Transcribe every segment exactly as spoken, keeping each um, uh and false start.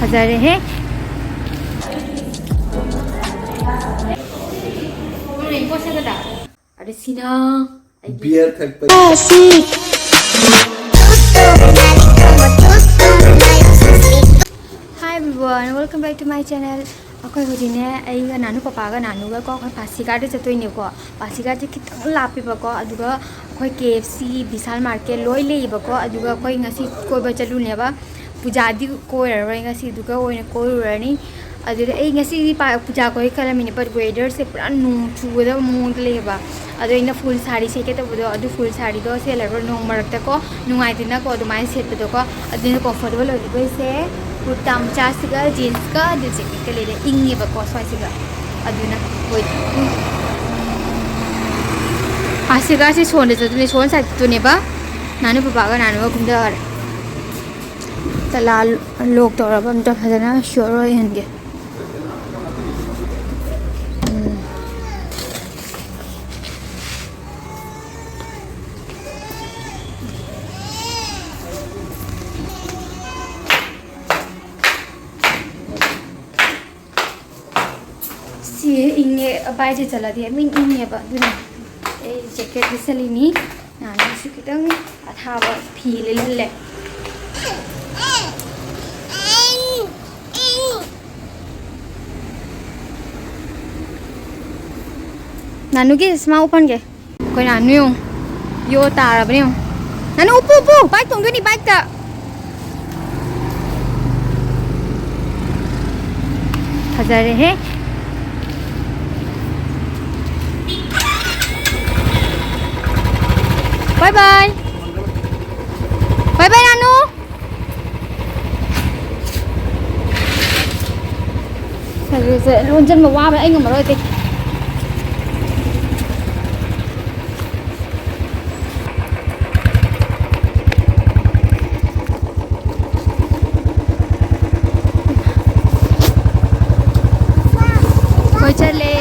ꯐꯖꯔꯦꯍꯦ꯫ ꯑꯗ ꯁꯤꯅ ꯑꯩꯒꯤ ꯕꯤꯌꯔ ꯊꯛꯄ꯫ Hi everyone, welcome back to my channel. ꯑꯩꯈꯣꯏ ꯍꯧꯖꯤꯛꯅꯦ, ꯑꯩꯒ ꯅꯥꯅꯨ ꯄꯄꯥꯒ ꯅꯥꯅꯨꯒ ꯀꯣ ꯑꯩꯈꯣꯏ ꯄꯥꯁꯤꯒꯥꯗ ꯆꯠꯇꯣꯏꯅꯦꯀꯣ꯫ ꯄꯥꯁꯤꯒꯥꯗꯤ ꯈꯤꯇꯪ ꯂꯥꯞꯄꯦꯕꯀꯣ, ꯑꯗꯨꯒ ꯑꯩꯈꯣꯏ ꯀꯦ ꯑꯦꯐ ꯁꯤ, ꯕꯤꯁꯥꯜ ꯃꯥꯔꯀꯦꯠ ꯂꯣꯏ ꯂꯩꯌꯦꯕꯀꯣ꯫ ꯑꯗꯨꯒ ꯑꯩꯈꯣꯏ ꯉꯁꯤ ꯀꯣꯏꯕ ꯆꯠꯂꯨꯅꯦꯕ꯫ ꯄꯨꯖꯥꯗꯤ ꯀꯣꯏꯔꯔꯣꯏ, ꯉꯁꯤꯗꯨꯒ ꯑꯣꯏꯅ ꯀꯣꯏꯔꯨꯔꯅꯤ꯫ ꯑꯗꯨꯗ ꯑꯩ ꯉꯁꯤꯗꯤ ꯄꯥ-, ꯄꯨꯖꯥ ꯀꯣꯏ ꯈꯜꯂꯝꯃꯤꯅꯦ, but weatherꯁꯦ ꯄꯨꯔꯥ ꯅꯣꯡ ꯆꯨꯒꯗꯕ ꯃꯑꯣꯡꯗ ꯂꯩꯌꯦꯕ꯫ ꯑꯗꯣ ꯑꯩꯅ ꯐꯨꯜ ꯁꯥꯔꯤ ꯁꯦꯠꯀꯦ ꯇꯧꯕꯗꯣ, ꯑꯗꯨ ꯐꯨꯜ ꯁꯥꯔꯤꯗꯣ ꯁꯦꯠꯂꯔꯣꯏ, ꯅꯣꯡ ꯃꯔꯛꯇꯀꯣ ꯅꯨꯡꯉꯥꯏꯇꯦꯅꯀꯣ ꯑꯗꯨꯃꯥꯏꯅ ꯁꯦꯠꯄꯗꯣꯀꯣ꯫ ꯑꯗꯨꯅ comfortable ꯑꯣꯏꯗꯣꯏꯁꯦ ꯀꯨꯔꯇꯥ ꯃꯆꯥꯁꯤꯒ, jeansꯀ, ꯑꯗꯨ jacketꯀ ꯂꯩꯔꯦ, ꯏꯪꯉꯦꯕꯀꯣ ꯁ꯭ꯋꯥꯏꯁꯤꯒ꯫ ꯑꯗꯨꯅ ꯍꯣꯏ꯫ ꯎꯝ꯫ ꯑꯁꯤꯒ ꯑꯁꯤ ꯁꯣꯟꯗ ꯆꯠꯇꯣꯏꯅꯦ, ꯁꯣꯟ ꯁꯥꯏꯗꯠꯇꯨꯅꯦꯕ꯫ ꯅꯥꯅꯨ ꯄꯄꯥꯒ ꯅꯥꯅꯨꯒ ꯀꯨꯝꯊꯈꯔꯦ꯫ ꯇꯂꯥ lock ꯇꯧꯔꯕ ꯑꯝꯇ ꯐꯖꯅ sure ꯑꯣꯏꯍꯟꯒꯦ꯫ ꯎꯝ꯫ ꯁꯤ ꯏꯪꯉꯦ, ꯕꯥꯏꯁꯦ ꯆꯠꯂꯗꯤ ꯑꯗꯨꯝ ꯏꯪꯉꯦꯕ, ꯑꯗꯨꯅ ꯑꯩ jacket ꯂꯤꯠꯁꯜꯂꯤꯅꯤ꯫ ꯅꯍꯥꯟꯁꯨ ꯈꯤꯇꯪ ꯑꯊꯥꯕ ꯐꯤ ꯂꯤꯠꯍꯜꯂꯦ꯫ ꯅꯥꯅꯨꯒꯤ ꯆꯁꯃꯥ ꯎꯞꯍꯟꯒꯦ꯫ ꯑꯩꯈꯣꯏ ꯅꯥꯅꯨ ꯌꯦꯡꯉꯨ꯫ ꯌꯣ ꯇꯥꯔꯕꯅꯦ ꯌꯦꯡꯉꯨ꯫ ꯅꯥꯅꯨ ꯎꯞꯄꯨ, ꯎꯞꯄꯨ꯫ Bike ꯇꯣꯡꯗꯣꯏꯅꯤ, bikeꯇ꯫ ꯐꯖꯔꯦꯍꯦ꯫ Bye bye꯫ Bye bye, ꯅꯥꯅꯨ꯫ ꯁꯦ, ꯂꯣꯟꯁꯤꯟꯕ ꯋꯥꯕ ꯑꯩ ꯉꯝꯃꯔꯣꯏ ꯑꯇꯩ꯫ ꯍꯣꯏ, ꯆꯠꯂꯦ꯫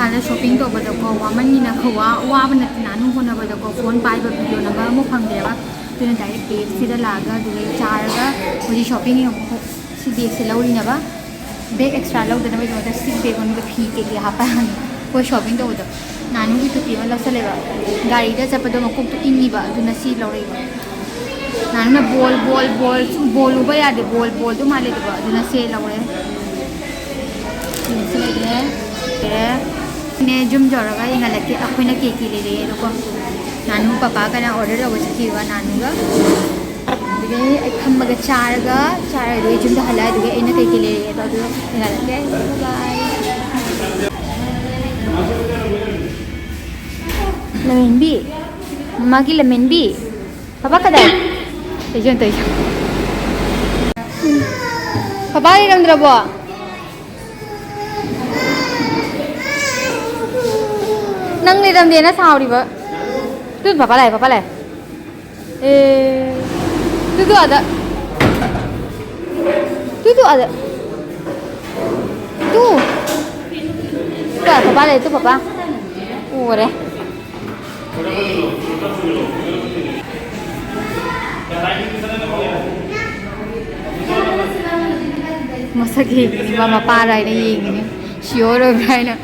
ꯑꯗ ꯁꯣꯄꯤꯡ ꯇꯧꯕꯗꯀꯣ ꯋꯥꯃꯟꯒꯤꯅ ꯈꯨꯋꯥ ꯋꯥꯕ ꯅꯠꯇꯦ, ꯅꯥꯅꯨ ꯍꯣꯠꯅꯕꯗꯀꯣ ꯐꯣꯟ ꯄꯥꯏꯕ ꯚꯤꯗꯤꯑꯣ ꯅꯝꯕ ꯑꯃꯨꯛ ꯐꯪꯗꯦꯕ꯫ ꯑꯗꯨꯅ ꯗꯥꯏꯔꯦꯛ ꯀꯦ ꯑꯦꯐ ꯁꯤꯗ ꯂꯥꯛꯑꯒ ꯑꯗꯨꯗꯩ ꯆꯥꯔꯒ ꯍꯧꯖꯤꯛ ꯁꯣꯄꯤꯡ ꯑꯃꯨꯛ ꯁꯤ ꯕꯦꯒꯁꯦ ꯂꯧꯔꯤꯅꯦꯕ꯫ ꯕꯦꯒ ꯑꯦꯛꯁꯇ꯭ꯔꯥ ꯂꯧꯗꯅꯕꯒꯤꯗꯃꯛꯇ ꯁꯤ ꯕꯦꯒ ꯃꯅꯨꯡꯗ ꯐꯤ ꯀꯩꯀꯩ ꯍꯥꯞꯄ ꯍꯥꯟꯅ ꯑꯩꯈꯣꯏ ꯁꯣꯄꯤꯡ ꯇꯧꯕꯗꯣ꯫ ꯅꯥꯅꯨꯒꯤ ꯇꯨꯄꯤ ꯑꯃ ꯂꯧꯁꯜꯂꯦꯕ꯫ ꯒꯥꯔꯤꯗ ꯆꯠꯄꯗꯣ ꯃꯀꯣꯛꯇꯣ ꯏꯪꯉꯤꯕ, ꯑꯗꯨꯅ ꯁꯤ ꯂꯧꯔꯛꯏꯕ꯫ ꯅꯥꯅꯨꯅ ꯕꯣꯜ ꯕꯣꯜ ꯕꯣꯜ ꯁꯨꯝ ꯕꯣꯜ ꯎꯕ ꯌꯥꯗꯦ, ꯕꯣꯜ ꯕꯣꯜꯗꯣ ꯃꯥꯜꯂꯦ ꯑꯗꯨꯒ, ꯑꯗꯨꯅ ꯁꯤ ꯂꯧꯔꯦ꯫ ꯁꯤ ꯂꯩꯔꯦ꯫ ꯂꯩꯔꯦ꯫ ꯅꯦ, ꯌꯨꯝ ꯌꯧꯔꯒ ꯌꯦꯡꯍꯜꯂꯛꯀꯦ ꯑꯩꯈꯣꯏꯅ ꯀꯦ ꯀꯦ ꯂꯩꯔꯛꯑꯦ ꯑꯗꯣꯀꯣ꯫ ꯅꯥꯅꯨ ꯄꯄꯥ ꯀꯅꯥ ꯑꯣꯔꯗꯔ ꯇꯧꯕ ꯆꯠꯈꯤꯕ ꯅꯥꯅꯨꯒ꯫ ꯑꯗꯨꯗꯒꯤ ꯑꯩ ꯐꯝꯃꯒ ꯆꯥꯔꯒ, ꯆꯥꯔꯒ ꯌꯨꯝꯗ ꯍꯜꯂꯛꯑꯦ꯫ ꯑꯗꯨꯒ ꯑꯩꯅ ꯀꯩ ꯀꯩ ꯂꯩꯔꯛꯑꯦꯗꯣ ꯑꯗꯨ ꯌꯦꯡꯍꯜꯂꯛꯀꯦ꯫ ꯕꯥꯏ꯫ ꯂꯃꯦꯟꯕꯤ꯫ ꯃꯥꯒꯤ ꯂꯃꯦꯟꯕꯤ꯫ ꯄꯄꯥ ꯀꯗꯥꯏ? ꯇꯩꯖꯣꯟ, ꯇꯩꯖꯣꯟ꯫ ꯄꯄꯥ ꯂꯩꯔꯝꯗ꯭ꯔꯕꯣ? ꯅꯪ ꯂꯩꯔꯝꯗꯦꯅ ꯁꯥꯎꯔꯤꯕ꯫ ꯇꯨ ꯄꯄꯥ ꯂꯥꯛꯑꯦ, ꯄꯄꯥ ꯂꯥꯛꯑꯦ꯫ ꯑꯦ, ꯇꯨ, ꯇꯨ ꯑꯥꯗ꯫ ꯇꯨ, ꯇꯨ ꯑꯥꯗ꯫ ꯇꯨ꯫ ꯇꯨ ꯑꯥ, ꯄꯄꯥ ꯂꯩ, ꯇꯨ ꯄꯄꯥ꯫ ꯎꯔꯦ꯫ ꯃꯁꯛ ꯌꯦꯡꯉꯤꯅꯤ, ꯃꯥ ꯃꯄꯥꯔ ꯍꯥꯏꯅ ꯌꯦꯡꯉꯤꯅꯤ, ꯁꯤꯌꯣꯔ ꯑꯣꯏꯕ꯭ꯔꯥ ꯍꯥꯏꯅ꯫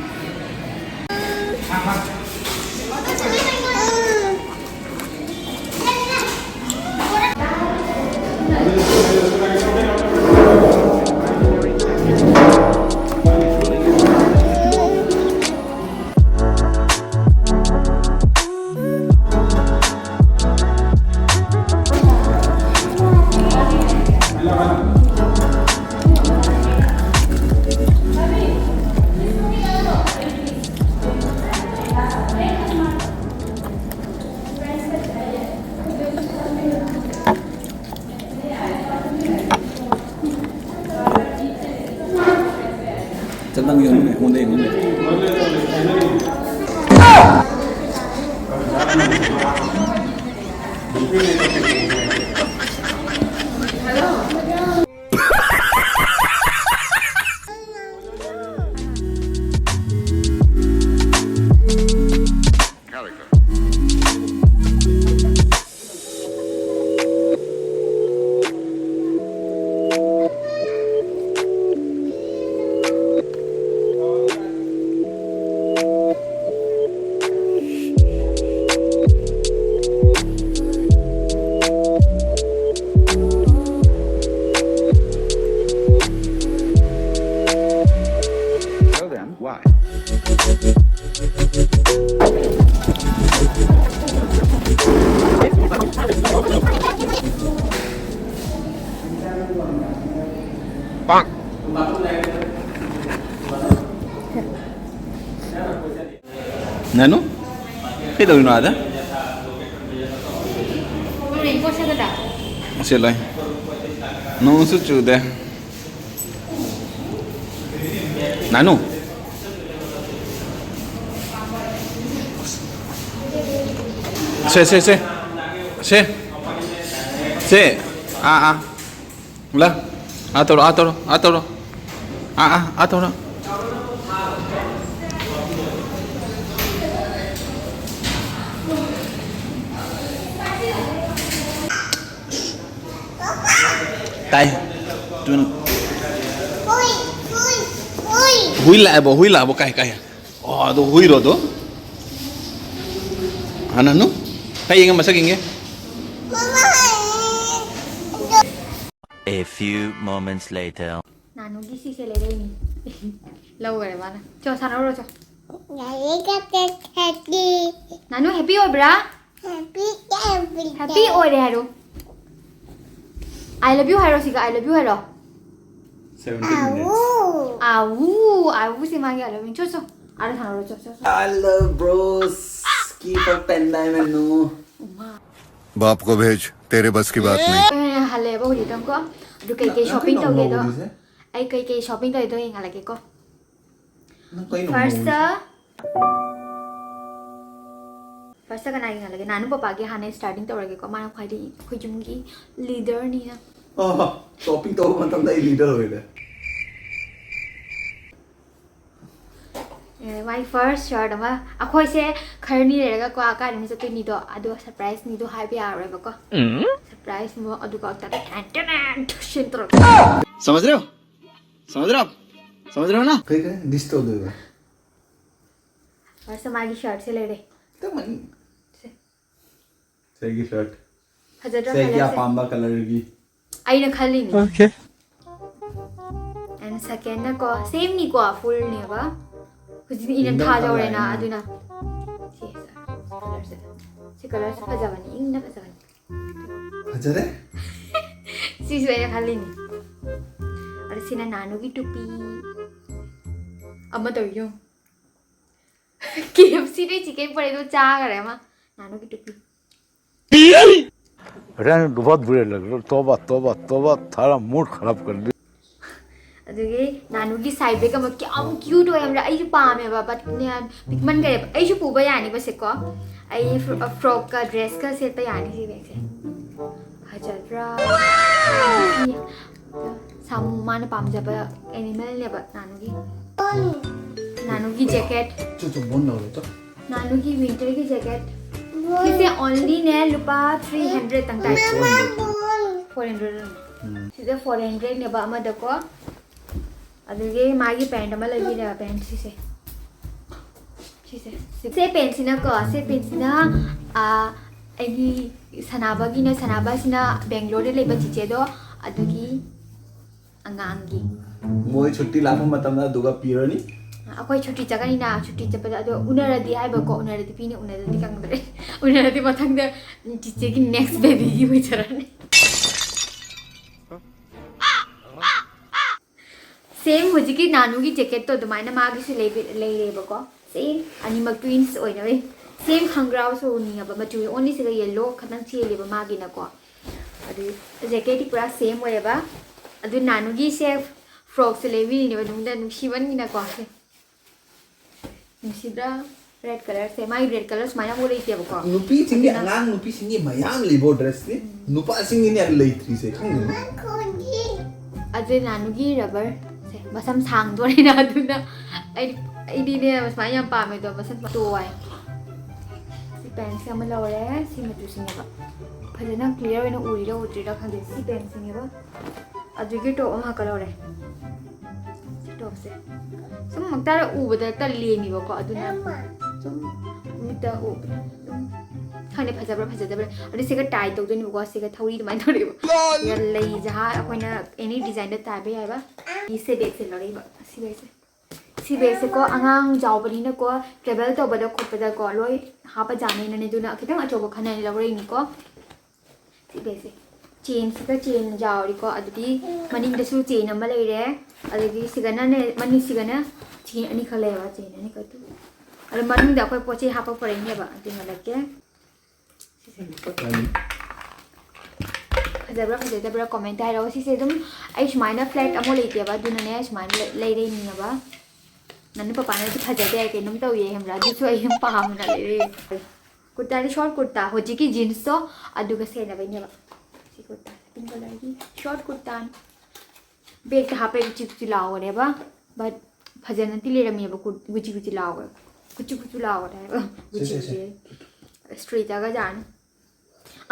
ꯅꯥꯅꯨ, ꯀꯩꯗꯧꯔꯤꯅꯣ ꯑꯥꯗ? ꯔꯦꯟꯀꯣꯠ ꯁꯦꯠꯀꯗ꯭ꯔꯥ? ꯁꯦꯠꯂꯣꯏ꯫ ꯅꯣꯡꯁꯨ ꯆꯨꯗꯦ꯫ ꯅꯥꯅꯨ꯫ ꯁꯦ, ꯁꯦ, ꯁꯦ꯫ ꯁꯦ꯫ ꯁꯦ꯫ ꯑꯥ, ꯑꯥ꯫ ꯂ꯫ ꯑꯥ ꯇꯧꯔꯣ, ꯑꯥ ꯇꯧꯔꯣ, ꯑꯥ ꯇꯧꯔꯣ꯫ ꯑꯥ, ꯑꯥ, ꯑꯥ ꯇꯧꯔꯣ꯫ ꯇꯥꯏ꯫ ꯇꯨꯟ-, ꯍꯨꯏ ꯂꯥꯛꯑꯦꯕꯣ, ꯍꯨꯏ ꯂꯥꯛꯑꯦꯕꯣ, ꯀꯥꯏ, ꯀꯥꯏ? ꯑꯣ, ꯑꯗꯣ ꯍꯨꯏꯔꯣ ꯑꯗꯣ? ꯍꯥꯟꯅ ꯅꯨ? ꯀꯥꯏ ꯌꯦꯡꯉꯦ, ꯃꯁꯛ ꯌꯦꯡꯒꯦ꯫ A few moments later. ꯅꯥꯅꯨꯒꯤ ꯁꯤꯁꯦ ꯂꯩꯔꯛꯏꯅꯤ꯫ ꯂꯧꯈꯔꯦ ꯃꯥꯅ꯫ ꯆꯣ, ꯁꯥꯟꯅꯧꯔꯣ, ꯆꯣ꯫ ꯅꯥꯅꯨ, happy ꯑꯣꯏꯕ꯭ꯔꯥ? Happy ꯑꯣꯏꯔꯦ ꯍꯥꯏꯔꯣ꯫ I love you ꯍꯥꯏꯔꯣ, ꯁꯤꯒ I love you ꯍꯥꯏꯔꯣ꯫ Seventeen minutes. ꯑꯥꯎ, ꯑꯥꯎ, ꯁꯤ ꯃꯥꯒꯤ I love you꯫ ꯆꯣ, ꯆꯣ꯫ ꯑꯥꯗ ꯁꯥꯟꯅꯧꯔꯣ, ꯆꯣ, ꯆꯣ, ꯆꯣ꯫ I love bros. Keep up and I know. ꯎꯃꯥ꯫ बाप को भेज, तेरे बस की बात नहीं। ꯑꯦ, ꯍꯜꯂꯛꯑꯦꯕ ꯍꯧꯖꯤꯛꯇꯪꯀꯣ꯫ ꯑꯗꯨ ꯀꯩꯀꯩ ꯅꯪ shopping ꯀꯩꯅꯣ ꯇꯧꯒꯦꯗꯣ? ꯉꯧꯔꯤꯁꯦ? ꯑꯩ ꯀꯩꯀꯩ shopping ꯇꯧꯔꯤꯗꯣ ꯌꯦꯡꯍꯜꯂꯛꯀꯦꯀꯣ꯫ ꯅꯪ ꯀꯩꯅꯣ first ꯉꯧꯔꯤꯁꯦ? First ꯀꯅꯥ ꯌꯦꯡꯍꯜꯂꯒꯦ? ꯅꯥꯅꯨ ꯄꯄꯥꯒꯤ ꯍꯥꯟꯅ starting ꯇꯧꯔꯒꯦꯀꯣ꯫ ꯃꯥꯅ ꯈ꯭ꯋꯥꯏꯗꯒꯤ ꯑꯩꯈꯣꯏ ꯌꯨꯝꯒꯤ leader ꯅꯤꯅ꯫ ꯑꯣ, shopping ꯇꯧꯕ ꯃꯇꯝꯗ ꯑꯩ leader ꯑꯣꯏꯔꯦ꯫ ꯑꯦ, my first shirt ꯑꯃ, ꯑꯩꯈꯣꯏꯁꯦ ꯈꯔꯅꯤ ꯂꯩꯔꯒ ꯀꯣ, ꯀꯥꯏꯗꯅꯣ ꯆꯠꯇꯣꯏꯅꯤꯗꯣ, ꯑꯗꯣ surprise ꯅꯤꯗꯣ ꯍꯥꯏꯕ ꯌꯥꯔꯔꯣꯏꯕꯀꯣ꯫ ꯎꯝ꯫ Surprise ꯑꯃ, ꯑꯗꯨꯒ ꯇꯦꯟ ꯇꯦꯟ ꯇꯦꯟ ꯇꯦꯟ ꯁꯤꯟ ꯇꯧꯔꯛꯀꯦ꯫ समझ रहे हो? समझ रहे हो आप? समझ रहे हो ना? ꯀꯩ, ꯀꯩ? Diss ꯇꯧꯗꯣꯏꯕ? First ꯃꯥꯒꯤ shirt ꯁꯦ ꯂꯩꯔꯦ꯫ ꯈꯤꯇꯪ ꯃꯅꯤꯡ꯫ ꯁꯦ꯫ ꯁꯦ ꯑꯩꯒꯤ shirt꯫ ꯐꯖꯗ꯭ꯔꯥ ꯁꯦ ꯑꯩꯒꯤ colour ꯁꯦ? ꯑꯄꯥꯝꯕ colour ꯒꯤ꯫ ꯑꯩꯅ ꯈꯜꯂꯤꯅꯤ꯫ Okay. And second ꯅꯀꯣ, same ꯅꯤꯀꯣ, full ꯅꯦꯕ꯫ ꯍꯧꯖꯤꯛꯇꯤ ꯏꯅꯝ ꯏꯅꯝ ꯊꯥꯖꯧꯔꯦꯅ, ꯊꯥꯖꯧꯔꯦꯅ꯫ ꯑꯗꯨꯅ꯫ ꯁꯤ colour ꯁꯦ꯫ ꯁꯤ colour ꯁꯦ ꯐꯖꯕꯅꯤ, ꯏꯪꯅ ꯐꯖꯕꯅꯤ꯫ ꯐꯖꯔꯦ꯫ ꯁꯤꯁꯨ ꯑꯩꯅ ꯈꯜꯂꯤꯅꯤ꯫ ꯑꯗ ꯁꯤꯅ ꯅꯥꯅꯨꯒꯤ ꯇꯨꯄꯤ꯫ ꯑꯃ ꯇꯧꯔꯤ ꯌꯦꯡꯉꯨ꯫ ꯀꯦ ꯑꯦꯐ ꯁꯤꯗꯩ ꯆꯤꯀꯦꯟ ꯄꯨꯔꯛꯏꯗꯣ ꯆꯥꯈꯔꯦ ꯑꯃ꯫ ꯅꯥꯅꯨꯒꯤ ꯇꯨꯄꯤ꯫ रहने दो, बहुत बुरे लग रहे हो। तौबा, तौबा, तौबा, थारा मूड खराब कर दिया। ꯑꯗꯨꯒꯤ ꯅꯥꯅꯨꯒꯤ ꯁꯥꯏ ꯕꯦꯒ ꯑꯃ ꯀꯌꯥꯝ ꯀ꯭ꯌꯨꯠ ꯑꯣꯏ ꯍꯥꯏꯕ꯭ꯔꯥ? ꯑꯩꯁꯨ ꯄꯥꯝꯃꯦꯕ, ꯕꯠꯅꯦ, ꯄꯤꯛꯃꯟꯈꯔꯦꯕ꯫ ꯑꯩꯁꯨ ꯄꯨꯕ ꯌꯥꯅꯤꯕ ꯁꯦꯀꯣ꯫ ꯑꯩ ꯐ꯭ꯔꯣꯛꯀ ꯗ꯭ꯔꯦꯁꯀ ꯁꯦꯠꯄ ꯌꯥꯅꯤ ꯁꯤ ꯕꯦꯒꯁꯦ꯫ ꯐꯖꯗ꯭ꯔꯥ? ꯁꯥꯃꯨ ꯃꯥꯅ ꯄꯥꯝꯖꯕ ꯑꯦꯅꯤꯃꯦꯜꯅꯦꯕ ꯅꯥꯅꯨꯒꯤ꯫ ꯅꯥꯅꯨꯒꯤ ꯖꯦꯀꯦꯠ꯫ 这种温柔的，这 ꯅꯥꯅꯨꯒꯤ ꯋꯤꯟꯇꯔꯒꯤ ꯖꯦꯀꯦꯠ꯫ ꯁꯤꯁꯦ ꯑꯣꯟꯂꯤꯅꯦ ꯂꯨꯄꯥ ꯊ꯭ꯔꯤ ꯍꯟꯗ꯭ꯔꯦꯗ ꯇꯪ ꯇꯥꯏ꯫ Four hundred. ꯁꯤꯗ ꯐꯣꯔ ꯍꯟꯗ꯭ꯔꯦꯗꯅꯦꯕ ꯑꯃꯗꯀꯣ꯫ ꯑꯗꯨꯒꯤ ꯃꯥꯒꯤ ꯄꯦꯟꯠ ꯑꯃ ꯂꯩꯕꯤꯔꯦꯕ, ꯄꯦꯟꯠ ꯁꯤꯁꯦ꯫ ꯁꯤꯁꯦ꯫ ꯁꯤ ꯄꯦꯟꯠꯁꯤꯅꯀꯣ, ꯁꯤ ꯄꯦꯟꯠꯁꯤꯅ, ꯑꯥ, ꯑꯩꯒꯤ ꯁꯥꯟꯅꯕꯒꯤꯅ, ꯁꯥꯟꯅꯕꯁꯤꯅ ꯕꯦꯡꯒ꯭ꯂꯣꯔꯗ ꯂꯩꯕ ꯆꯤꯆꯦꯗꯣ, ꯑꯗꯨꯒꯤ ꯑꯉꯥꯡꯒꯤ꯫ ꯃꯣꯏ ꯁꯨꯇꯤ ꯂꯥꯛꯄ ꯃꯇꯝꯗ ꯑꯗꯨꯒ ꯄꯤꯔꯅꯤ꯫ ꯑꯩꯈꯣꯏ ꯁꯨꯇꯤ ꯆꯠꯀꯅꯤꯅ, ꯁꯨꯇꯤ ꯆꯠꯄꯗ ꯑꯗꯣ ꯎꯅꯔꯗꯤ ꯍꯥꯏꯕꯀꯣ, ꯎꯅꯔꯗꯤ ꯄꯤꯅꯤ, ꯎꯅꯗ꯭ꯔꯗꯤ ꯈꯪꯗ꯭ꯔꯦ꯫ ꯎꯅꯔꯗꯤ ꯃꯊꯪꯗ ꯆꯤꯆꯦꯒꯤ ꯅꯦꯛꯁ ꯕꯦꯕꯤꯒꯤ ꯑꯣꯏꯖꯔꯅꯤ꯫ ꯁꯦꯝ ꯍꯧꯖꯤꯛꯀꯤ ꯅꯥꯅꯨꯒꯤ ꯖꯦꯀꯦꯠꯇꯣ ꯑꯗꯨꯃꯥꯏꯅ ꯃꯥꯒꯤꯁꯨ ꯂꯩꯕ- ꯂꯩꯔꯦꯕꯀꯣ꯫ ꯁꯦꯝ ꯑꯅꯤꯃꯛ ꯇ꯭ꯋꯤꯟꯁ ꯑꯣꯏꯅꯕꯩ꯫ ꯁꯦꯝ ꯈꯪꯒ꯭ꯔꯥꯎꯁꯨ ꯅꯤꯡꯉꯕ, ꯃꯆꯨ ꯑꯣꯟꯂꯤ ꯁꯤꯒ ꯌꯦꯜꯂꯣ ꯈꯇꯪ ꯆꯦꯜꯂꯦꯕ ꯃꯥꯒꯤꯅꯀꯣ꯫ ꯑꯗꯨ ꯖꯦꯀꯦꯠꯇꯤ ꯄꯨꯔꯥ ꯁꯦꯝ ꯑꯣꯏꯌꯦꯕ꯫ ꯑꯗꯨ ꯅꯥꯅꯨꯒꯤꯁꯦ ꯐ꯭ꯔꯣꯛꯁꯦ ꯂꯩꯕꯤꯔꯤꯅꯦꯕ ꯅꯨꯡꯗ ꯅꯨꯡꯁꯤꯃꯟꯒꯤꯅꯀꯣ꯫ ꯁꯦ꯫ ꯅꯨꯡꯁꯤꯗ꯭ꯔꯥ? ꯔꯦꯗ ꯀꯂꯔꯁꯦ꯫ ꯃꯥꯒꯤ ꯔꯦꯗ ꯀꯂꯔ ꯁꯨꯃꯥꯏꯅ ꯑꯃꯨꯛ ꯂꯩꯇꯦꯕꯀꯣ꯫ ꯅꯨꯄꯤꯁꯤꯡꯒꯤ ꯑꯗꯨꯅ ꯑꯉꯥꯡ ꯅꯨꯄꯤꯁꯤꯡꯒꯤ ꯃꯌꯥꯝ ꯂꯩꯕꯣ ꯗ꯭ꯔꯦꯁꯇꯤ꯫ ꯅꯨꯄꯥꯁꯤꯡꯒꯤꯅꯦ ꯂꯩꯇ꯭ꯔꯤꯁꯦ ꯈꯪꯗꯦ꯫ ꯑꯗꯨ ꯅꯥꯅꯨꯒꯤ ꯔꯕꯔꯁꯦ ꯃꯁꯝ ꯁꯥꯡꯗꯣꯔꯦꯅ ꯑꯗꯨꯅ ꯑꯩ ꯑꯩꯗꯤꯅꯦ ꯁꯨꯃꯥꯏꯅ ꯌꯥꯝ ꯄꯥꯝꯃꯦ ꯑꯗꯣ ꯃꯁꯝ ꯇꯣꯏ꯫ ꯁꯤ ꯄꯦꯟꯁꯦ ꯑꯃ ꯂꯧꯔꯦ꯫ ꯁꯤ ꯃꯆꯨꯁꯤꯅꯦꯕ꯫ ꯐꯖꯅ ꯀ꯭ꯂꯤꯌꯥꯔ ꯑꯣꯏꯅ ꯎꯔꯤꯔꯥ ꯎꯗ꯭ꯔꯤꯔꯥ ꯈꯪꯗꯦ꯫ ꯁꯤ ꯄꯦꯟꯁꯤꯅꯦꯕ꯫ ꯑꯗꯨꯒꯤ ꯇꯣꯞ ꯑꯃ ꯍꯥꯞꯀꯗꯧꯔꯦ꯫ ꯁꯤ ꯇꯣꯞꯁꯦ ꯁꯨꯝ ꯃꯛꯇꯥꯔ ꯎꯕꯗ ꯍꯦꯛꯇ ꯂꯦꯝꯃꯤꯕꯀꯣ꯫ ꯑꯗꯨꯅ ꯁꯨꯝ ꯃꯤꯠꯇ ꯎꯕꯗ ꯑꯗꯨꯝ ꯈꯪꯗꯦ ꯐꯖꯕ꯭ꯔꯥ ꯐꯖꯗꯕ꯭ꯔꯥ꯫ ꯑꯗꯨ ꯁꯤꯒ ꯇꯥꯏ ꯇꯧꯗꯣꯏꯅꯦꯕꯀꯣ꯫ ꯁꯤꯒ ꯊꯧꯔꯤ ꯑꯗꯨꯃꯥꯏꯅ ꯇꯧꯔꯦꯕ꯫ ꯁꯤꯒ ꯂꯩ ꯖꯍꯥ ꯑꯩꯈꯣꯏꯅ ꯑꯦꯅꯤ ꯗꯤꯖꯥꯏꯟꯗ ꯇꯥꯏꯕ ꯌꯥꯏꯕ꯫ ꯁꯤ ꯕꯦꯒꯁꯦ ꯂꯧꯔꯛꯏꯕ꯫ ꯁꯤ ꯕꯦꯒꯁꯦ꯫ ꯁꯤ ꯕꯦꯒꯁꯦꯀꯣ ꯑꯉꯥꯡ ꯆꯥꯎꯕꯅꯤꯅꯀꯣ ꯇ꯭ꯔꯦꯚꯦꯜ ꯇꯧꯕꯗ ꯈꯣꯠꯄꯗꯀꯣ ꯂꯣꯏ ꯍꯥꯞꯄ ꯖꯥꯠꯅꯤꯅꯅꯦ꯫ ꯑꯗꯨꯅ ꯈꯤꯇꯪ ꯑꯆꯧꯕ ꯈꯟꯅꯅꯤ ꯂꯧꯔꯛꯏꯅꯤꯀꯣ꯫ ꯁꯤ ꯕꯦꯒꯁꯦ꯫ ꯆꯦꯟꯁꯤꯒ ꯆꯦꯟ ꯌꯥꯎꯔꯤꯀꯣ꯫ ꯑꯗꯨꯗꯤ ꯃꯅꯤꯡꯗꯁꯨ ꯆꯦꯟ ꯑꯃ ꯂꯩꯔꯦ꯫ ꯑꯗꯒꯤ ꯁꯤꯒꯅꯅꯦ, ꯃꯅꯤꯡꯁꯤꯒꯅ ꯆꯦꯟ ꯑꯅꯤꯈꯛ ꯂꯩꯌꯦꯕ꯫ ꯆꯦꯟ ꯑꯅꯤꯈꯛꯇꯨ꯫ ꯑꯗꯣ ꯃꯅꯨꯡꯗ ꯑꯩꯈꯣꯏ ꯄꯣꯠ ꯆꯩ ꯍꯥꯞꯄ ꯄꯣꯔꯛꯏꯅꯦꯕ, ꯑꯗꯨ ꯉꯜꯂꯛꯀꯦ꯫ ꯁꯤꯁꯦ ꯐꯖꯕ꯭ꯔꯥ ꯐꯖꯗꯕ꯭ꯔꯥ comment ꯍꯥꯏꯔꯛꯑꯣ꯫ ꯁꯤꯁꯦ ꯑꯗꯨꯝ ꯑꯩ ꯁꯨꯃꯥꯏꯅ flat ꯑꯃ ꯂꯩꯇꯦꯕ, ꯑꯗꯨꯅꯅꯦ ꯁꯨꯃꯥꯏꯅ ꯂꯩ-, ꯂꯩꯔꯛꯏꯅꯦꯕ꯫ ꯅꯅꯨ ꯄꯄꯥꯅꯗꯤ ꯐꯖꯗꯦ ꯍꯥꯏ, ꯀꯩꯅꯣꯝ ꯇꯧꯏ ꯍꯥꯏꯕ꯭ꯔꯥ, ꯑꯗꯨꯁꯨ ꯑꯩ ꯑꯗꯨꯝ ꯄꯥꯝꯅ ꯂꯩꯔꯛꯏ꯫ ꯀꯨꯔꯇꯥꯗꯤ short ꯀꯨꯔꯇꯥ, ꯍꯧꯖꯤꯛꯀꯤ jeansꯇꯣ ꯑꯗꯨꯒ ꯁꯦꯠꯅꯕꯩꯅꯦꯕ꯫ ꯁꯤ ꯀꯨꯔꯇꯥ pink colourꯒꯤ short ꯀꯨꯔꯇꯥꯅꯤ꯫ Bagꯇ ꯍꯥꯞꯄꯦ ꯎꯆꯤ ꯎꯆꯤ ꯂꯥꯎꯈꯔꯦꯕ, but ꯐꯖꯅꯗꯤ ꯂꯩꯔꯝꯃꯦꯕ, ꯀꯨ-, ꯎꯆꯤ ꯎꯆꯤ ꯂꯥꯎꯈ꯭ꯔꯦ, ꯀꯨꯆꯨ ꯀꯨꯆꯨ ꯂꯥꯎꯈꯔꯦ ꯍꯥꯏꯕ꯫ ꯁꯦ, ꯎꯆꯤ ꯁꯦ, ꯁꯦ꯫ ꯎꯆꯤ streetꯇꯒ ꯖꯥꯅꯤ꯫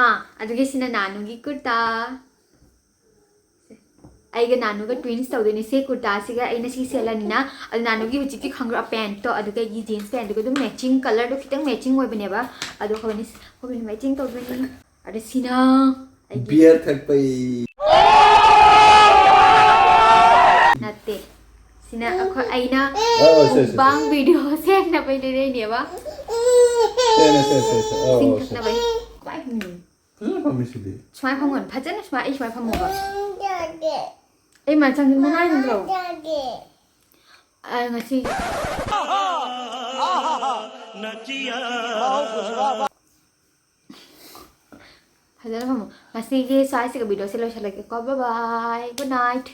ꯑꯥ, ꯑꯗꯨꯒꯤ ꯁꯤꯅ ꯅꯥꯅꯨꯒꯤ ꯀꯨꯔꯇꯥ꯫ ꯑꯩꯒ ꯅꯥꯅꯨꯒ twins ꯇꯧꯗꯣꯏꯅꯦ ꯁꯤ ꯀꯨꯔꯇꯥꯁꯤꯒ꯫ ꯑꯩꯅ ꯁꯤ ꯁꯦꯠꯂꯅꯤꯅ, ꯑꯗꯨ ꯅꯥꯅꯨꯒꯤ ꯍꯧꯖꯤꯛꯀꯤ ꯈꯪꯒ꯭ꯔꯥ pantꯇꯣ, ꯑꯗꯨꯒ ꯑꯩꯒꯤ jeans pantꯗꯨꯒ ꯑꯗꯨꯝ matching, colourꯗꯣ ꯈꯤꯇꯪ matching ꯑꯣꯏꯕꯅꯦꯕ, ꯑꯗꯣ ꯑꯩꯈꯣꯏꯅꯤ, ꯑꯩꯈꯣꯏꯅꯤ matching ꯇꯧꯗꯣꯏꯅꯤ꯫ ꯑꯗ ꯁꯤꯅ ꯑꯩꯒꯤ beer ꯊꯛꯄꯩ꯫ ꯅꯠꯇꯦ꯫ ꯁꯤꯅ ꯑꯩꯈꯣꯏ, ꯑꯩꯅ ꯑꯧ, ꯁꯦ, ꯁꯦ, ꯁꯦ꯫ Mukbang video ꯁꯦꯝꯅꯕꯩ ꯂꯩꯔꯛꯏꯅꯦꯕ꯫ ꯁꯦ, ꯁꯦ, ꯁꯦ, ꯁꯦ꯫ ꯑꯧ, ꯏꯁꯤꯡ ꯑꯧ, ꯁꯦ꯫ ꯊꯛꯅꯕꯩ꯫ ꯀꯃꯥꯏ ꯐꯝꯅꯤ? ꯐꯖꯅ ꯐꯝꯃꯤ ꯁꯤꯗꯤ꯫ ꯁꯨꯃꯥꯏ ꯐꯝꯒꯣꯟ, ꯐꯖꯅ ꯁꯨꯃꯥꯏ, ꯑꯩ ꯁꯨꯃꯥꯏ ꯐꯝꯃꯣꯕ꯫ ꯑꯩ ꯃꯥ ꯆꯪꯁꯤꯟꯕ ꯉꯥꯏ ꯅꯠꯇ꯭ꯔꯣ? ꯑ, ꯉꯁꯤ ꯐꯖꯅ ꯐꯝꯃꯣ꯫ ꯉꯁꯤꯒꯤ ꯁ꯭ꯋꯥꯏꯁꯤꯒ videoꯁꯦ ꯂꯣꯏꯁꯤꯜꯂꯒꯦꯀꯣ꯫ Bye bye, good night꯫